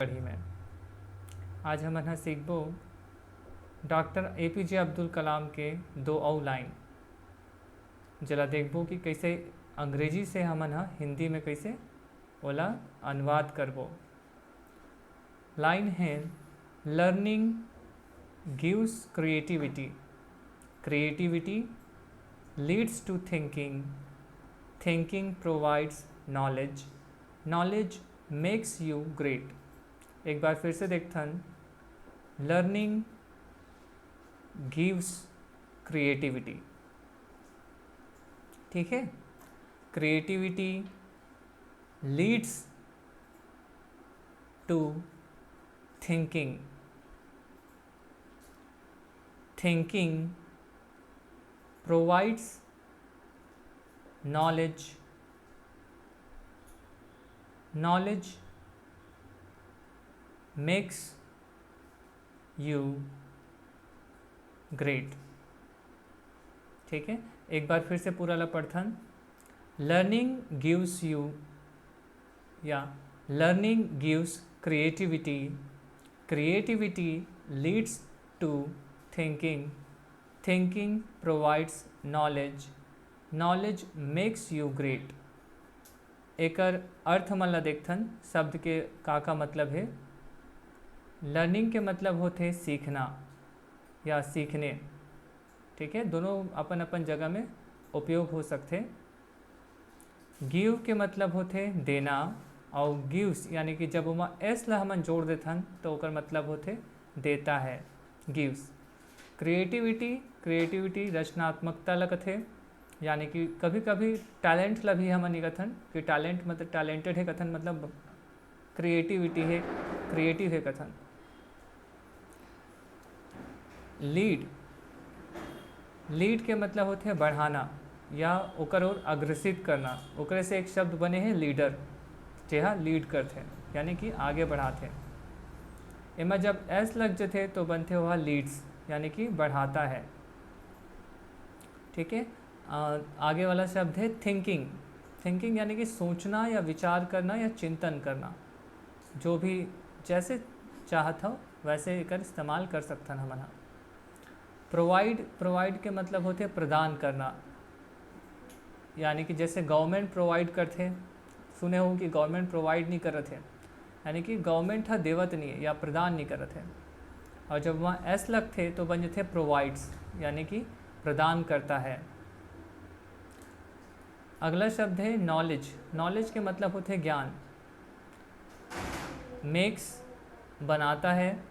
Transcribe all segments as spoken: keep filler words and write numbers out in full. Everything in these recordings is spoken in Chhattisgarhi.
कड़ी में। आज हमन ह सीखबो डॉक्टर एपीजे अब्दुल कलाम के दो अउ लाइन, जेला देखबो कि कइसे अंग्रेजी से हमन ह हिंदी में कइसे ओला अनुवाद करबो। लाइन हे, "Learning gives creativity, creativity leads to thinking, thinking provides knowledge, knowledge makes you great।" एक बार फिर से देखथन, "Learning gives creativity।" ठीक है, "Creativity leads to thinking, thinking provides knowledge, knowledge makes you great।" ठीक है, एक बार फिर से पूरा ला पढ़थन। "Learning gives you, या learning gives creativity, creativity leads to thinking, thinking provides knowledge, knowledge makes you great।" एकर अर्थ मन ला देखथन, शब्द के का का मतलब हे। लर्निंग के मतलब होथे सीखना या सीखने, ठीक है, दोनों अपन अपन जगह में उपयोग हो सकथे। गिव के मतलब होथे देना, और गिव्स यानी कि जब ओमा एस ला हमन जोड़ देथन तो ओकर मतलब होथे देता है, गिव्स। क्रिएटिविटी, क्रिएटिविटी रचनात्मकता ला कथे, यानी कि कभी कभी टैलेंट ला भी हमन ये कथन कि टैलेंट मतलब टैलेंटेड है कथन, मतलब क्रिएटिविटी है, क्रिएटिव है कथन। लीड, लीड के मतलब होथे बढ़ाना या ओकर ओर अग्रसित करना। ओकरे से एक शब्द बने हे लीडर, जेहा लीड करथे यानी कि आगे बढ़ाथे। एमा जब एस लग जथे तो बनथे ओहा लीड्स यानी कि बढ़ाता है। ठीक है, अ, आगे वाला शब्द है थिंकिंग। थिंकिंग यानी कि सोचना या विचार करना या चिंतन करना, जो भी जैसे चाहत हो वैसे एकर इस्तेमाल कर सकथन हमन ह। प्रोवाइड, प्रोवाइड के मतलब होथे प्रदान करना, यानी कि जैसे गवर्नमेंट प्रोवाइड करथे, सुने हो कि गवर्नमेंट प्रोवाइड नहीं करत है, यानी कि गवर्नमेंट ह देवत नहीं है या प्रदान नहीं करत है। और जब वहाँ एस लगथे तो बन जथे प्रोवाइड्स, यानी कि प्रदान करता है। अगला शब्द है नॉलेज। नॉलेज के मतलब होथे ज्ञान। मेक्स बनाता है,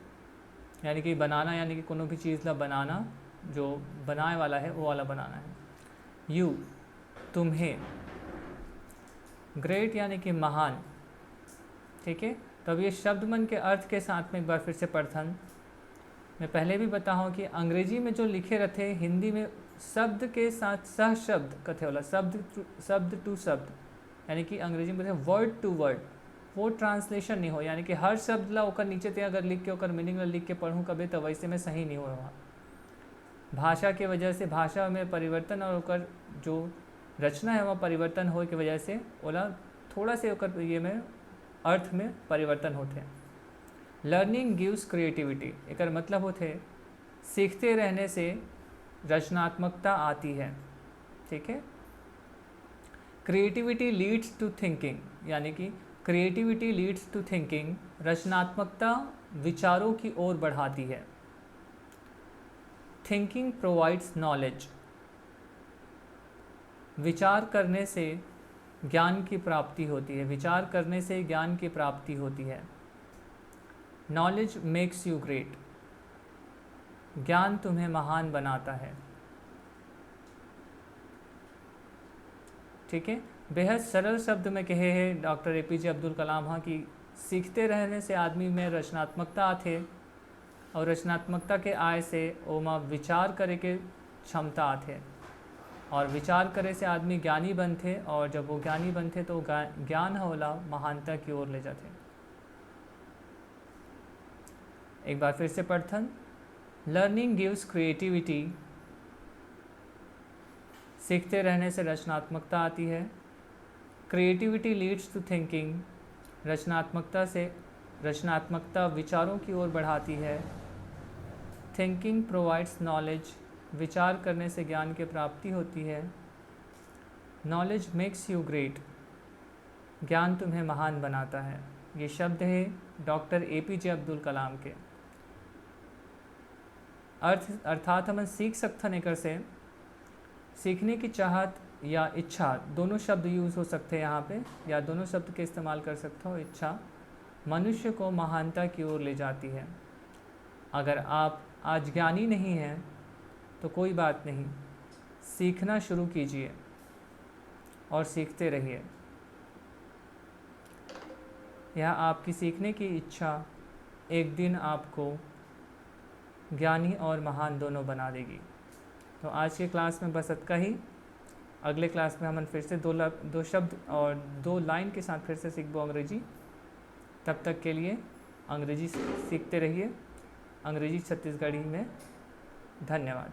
यानी कि बनाना, यानी कि कोनो भी चीज़ ला बनाना, जो बनाए वाला है वो वाला बनाना है। यू, तुम्हें। ग्रेट यानी कि महान। ठीक है, तो अब ये शब्द मन के अर्थ के साथ में एक बार फिर से पढ़थन। मैं पहले भी बता हूँ कि अंग्रेजी में जो लिखे रहते हैं, हिंदी में शब्द के साथ सह शब्द कथे वाला, शब्द to, शब्द टू शब्द, यानी कि अंग्रेजी में कहते हैं वर्ड टू वर्ड, वो ट्रांसलेशन नहीं हो, यानी कि हर शब्द ला ओकर नीचे ते अगर लिख के ओकर मीनिंग ला लिख के पढ़ूँ कबे तो वैसे में सही नहीं हो वहाँ। भाषा के वजह से, भाषा में परिवर्तन और ओकर जो रचना है वहाँ परिवर्तन होए के वजह से ओला थोड़ा से ओकर ये में अर्थ में परिवर्तन होथे। लर्निंग गिव्स क्रिएटिविटी, एकर मतलब होथे सीखते रहने से रचनात्मकता आती है। ठीक है, क्रिएटिविटी लीड्स टू थिंकिंग, यानी कि क्रिएटिविटी लीड्स टू थिंकिंग, रचनात्मकता विचारों की ओर बढ़ाती है। थिंकिंग प्रोवाइड्स नॉलेज, विचार करने से ज्ञान की प्राप्ति होती है, विचार करने से ज्ञान की प्राप्ति होती है। नॉलेज मेक्स यू ग्रेट, ज्ञान तुम्हें महान बनाता है। ठीक है, बेहद सरल शब्द में कहे हैं डॉक्टर एपीजे अब्दुल कलाम हा कि सीखते रहने से आदमी में रचनात्मकता आथे और रचनात्मकता के आय से ओमा विचार करे के क्षमता आथे और विचार करे से आदमी ज्ञानी बनथे और जब वो ज्ञानी बनथे तो गा-, ज्ञान ह ओला महानता की ओर ले जाथे। एक बार फिर से पढ़थन, लर्निंग गिव्स क्रिएटिविटी, सीखते रहने से रचनात्मकता आती है। क्रिएटिविटी लीड्स टू थिंकिंग, रचनात्मकता से रचनात्मकता विचारों की ओर बढ़ाती है। Thinking provides knowledge, विचार करने से ज्ञान की प्राप्ति होती है। Knowledge makes you great, ज्ञान तुम्हें महान बनाता है। ये शब्द है डॉक्टर ए पी जे अब्दुल कलाम के। अर्थ अर्थात हमन सीख सकथन एकर से। सीखने की चाहत या इच्छा, दोनों शब्द यूज़ हो सकते हैं यहाँ पे, या दोनों शब्द के इस्तेमाल कर सकते हो। इच्छा मनुष्य को महानता की ओर ले जाती है। अगर आप आज ज्ञानी नहीं हैं तो कोई बात नहीं, सीखना शुरू कीजिए और सीखते रहिए। यह आपकी सीखने की इच्छा एक दिन आपको ज्ञानी और महान दोनों बना देगी। तो आज के क्लास में बस इतना ही। अगले क्लास में हमन फिर से दो लब दो शब्द और दो लाइन के साथ फिर से सीखबो अंग्रेजी। तब तक के लिए अंग्रेजी सीखते रहिए, अंग्रेजी छत्तीसगढ़ी में। धन्यवाद।